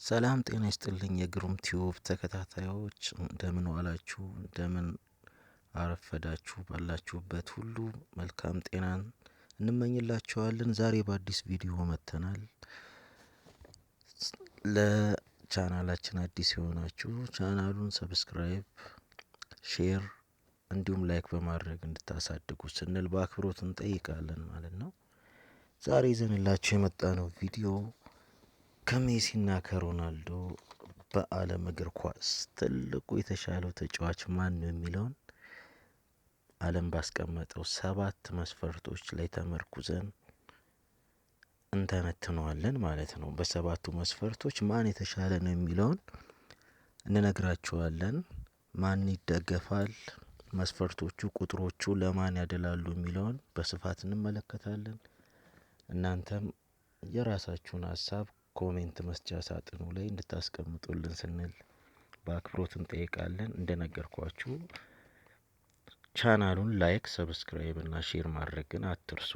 ሰላም ጤና ይስጥልኝ የግሩም ቲዩብ ተከታታዮች፣ እንደምን ዋላችሁ፣ እንደምን አረፈዳችሁ። ባላችሁበት ሁሉ መልካም ጤናን እንመኝላችኋለን። ዛሬ በአዲስ ቪዲዮ መጥተናል። ለቻናላችን አዲስ የሆናችሁ ቻናሉን subscribe፣ share እንዲሁም like በማድረግ እንድታሳድጉ ስንል በአክብሮት እንጠይቃለን ማለት ነው። ዛሬ ይዘንላችሁ የመጣነው ቪዲዮ ከሜሲና ከሮናልዶ በዓለም እግር ኳስ ትልቁ የተሻለው ተጫዋች ማን ነው የሚለውን ዓለም ባስቀመጠው 7 መስፈርቶች ላይ ተመርኩዘን እንተነትነዋለን ማለት ነው። በሰባቱ መስፈርቶች ማን የተሻለ ነው የሚለውን እንነግራችኋለን። ማን ይደገፋል፣ መስፈርቶቹ፣ ቁጥሮቹ ለማን ያደላሉ የሚለውን በስፋት እንመለከታለን። እናንተም የራሳችሁን ሀሳብ comment መስጫ ሳጥኑ ላይ እንድታስቀምጡልን ስንል በአክብሮት እንጠይቃለን። እንደነገርኳችሁ ቻናሉን like፣ subscribe እና share ማድረግን አትርሱ።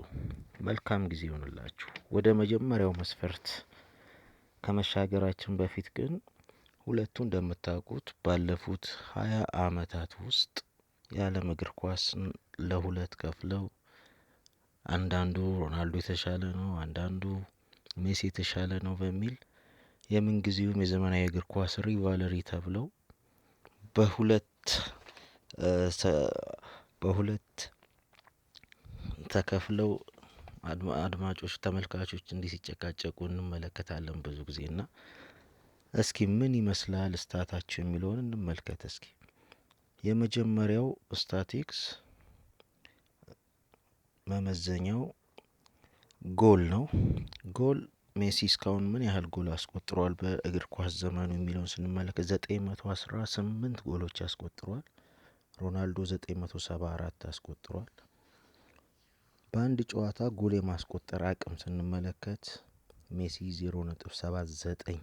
መልካም ጊዜ ይሆንላችሁ። ወደ መጀመሪያው መስፈርት ከመሻገራችን በፊት ግን ሁለቱ እንደምታውቁት ባለፉት 20 አመታት ውስጥ የዓለም እግር ኳስን ለሁለት ከፍለው አንዳንዱ ሮናልዶ የተሻለ ነው፣ አንዳንዱ ሜሲ የተሻለ ነው በሚል የምንጊዜውም የዘመናዊ እግር ኳስ rivalry ተብለው በሁለት ተከፍለው አድማጮች ተመልካቾች እንዲህ ሲጨቃጨቁ እንመለከታለን ብዙ ጊዜ። እና እስኪ ምን ይመስላል stat ኣቸው የሚለውን እንመልከት። እስኪ የመጀመሪያው ስታቲክስ መመዘኛው ጎል ነው። ጎል ሜሲ እስካሁን ምን ያህል ጎል አስቆጥሯል በእግር ኳስ ዘመኑ የሚለውን ስንመለከት 918 ጎሎች አስቆጥሯል። ሮናልዶ 974 አስቆጥሯል። በአንድ ጨዋታ ጎል የማስቆጠር አቅም ስንመለከት ሜሲ 0.79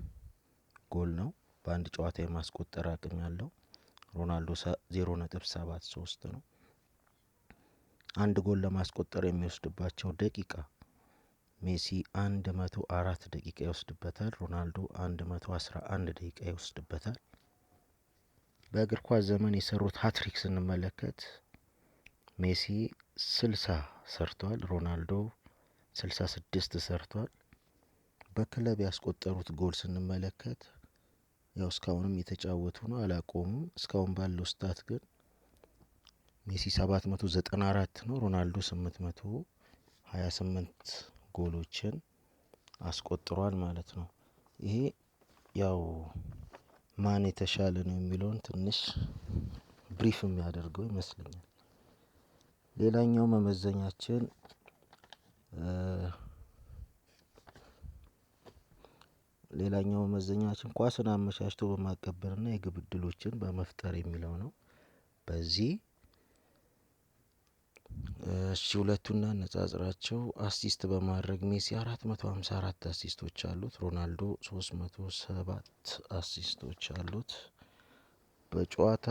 ጎል ነው በአንድ ጨዋታ የማስቆጠር አቅም ያለው፣ ሮናልዶ 0.73 ነው። አንድ ጎል ለማስቆጠር የሚወስድባቸው ደቂቃ ሜሲ 104 ደቂቃ ይወስድበታል። ሮናልዶ 111 ደቂቃ ይወስድበታል። በእግር ኳስ ዘመን የሰሩት ሀትሪክ ስንመለከት ሜሲ 60 ሰርቷል። ሮናልዶ 66 ሰርቷል። በክለብ ያስቆጠሩት ጎል ስንመለከት ያው እስካሁንም የተጫወቱ ነው፣ አላቆሙም። እስካሁን ባለው stat ግን ሜሲ 794 ነው፣ ሮናልዶ 828 ጎሎችን አስቆጥሯል ማለት ነው። ይሄ ያው ማን የተሻለ ነው የሚለውን ትንሽ brief የሚያደርገው ይመስለኛል። ሌላኛው መመዘኛችን ኳስን አመቻችቶ በማቀበልና የግብ ዕድሎችን በመፍጠር የሚለው ነው። በዚህ እሺ ሁለቱን እናነጻጽራቸው። assist በማድረግ ሜሲ 454 assist ኦች አሉት። ሮናልዶ 307 assist ኦች አሉት። በጨዋታ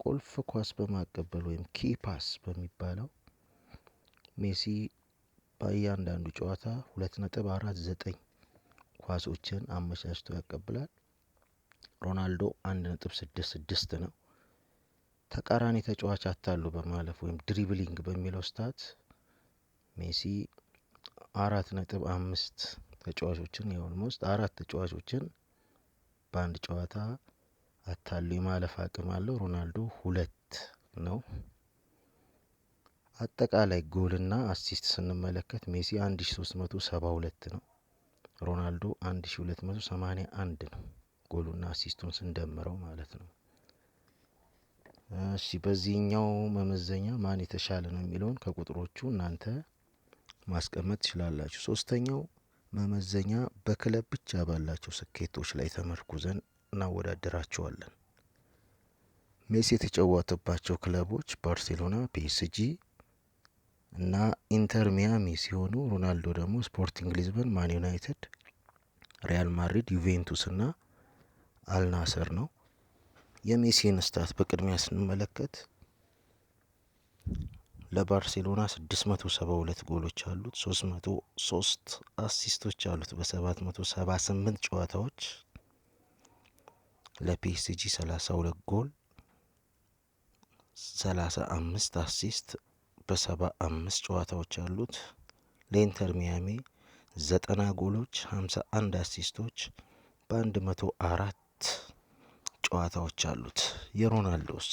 ቁልፍ ኳስ በማቀበል ወይም key pass በሚባለው ሜሲ በእያንዳንዱ ጨዋታ 2.49 ኳሶችን አመቻችቶ ያቀብላል። ሮናልዶ 1.66 ነው። ተቃራኒ ተጫዋች አታሎ በማለፍ ወይም dribbling በሚለው stat ሜሲ 4.5 ተጫዋቾችን የ almost አራት ተጫዋቾችን በአንድ ጨዋታ አታሎ የማለፍ አቅም አለው። ሮናልዶ 2 ነው። አጠቃላይ ጎልና assist ስንመለከት ሜሲ 1372 ነው። ሮናልዶ 1281 ነው። ጎሉና assist ኡን ስንደምረው ማለት ነው። እሺ በዚህኛው መመዘኛ ማን የተሻለ ነው የሚለውን ከቁጥሮቹ እናንተ ማስቀመጥ ትችላላችሁ። ሶስተኛው መመዘኛ በክለብ ብቻ ባላቸው ስኬቶች ላይ ተመርኩዘን እናወዳደራቸዋለን። ሜሲ የተጫወተባቸው ክለቦች ባርሴሎና፣ ፒኤስጂ እና ኢንተር ሚያሚ ሲሆኑ ሮናልዶ ደግሞ ስፖርቲንግ ሊዝበን፣ ማን ዩናይትድ፣ ሪያል ማድሪድ፣ ዩቬንቱስ እና አልናሰር ነው። የሜሲን stat በቅድሚያ ስንመለከት ለባርሴሎና 672 ጎሎች አሉት፣ 303 assist ኦች አሉት በ778 ጨዋታዎች። ለፒኤስጂ 32 ጎል፣ 35 assist በ75 ጨዋታዎች አሉት። ለኢንተር ሚያሚ 90 ጎሎች፣ 51 assist ኦች በ104 ጨዋታዎች አሉት። የሮናልዶስ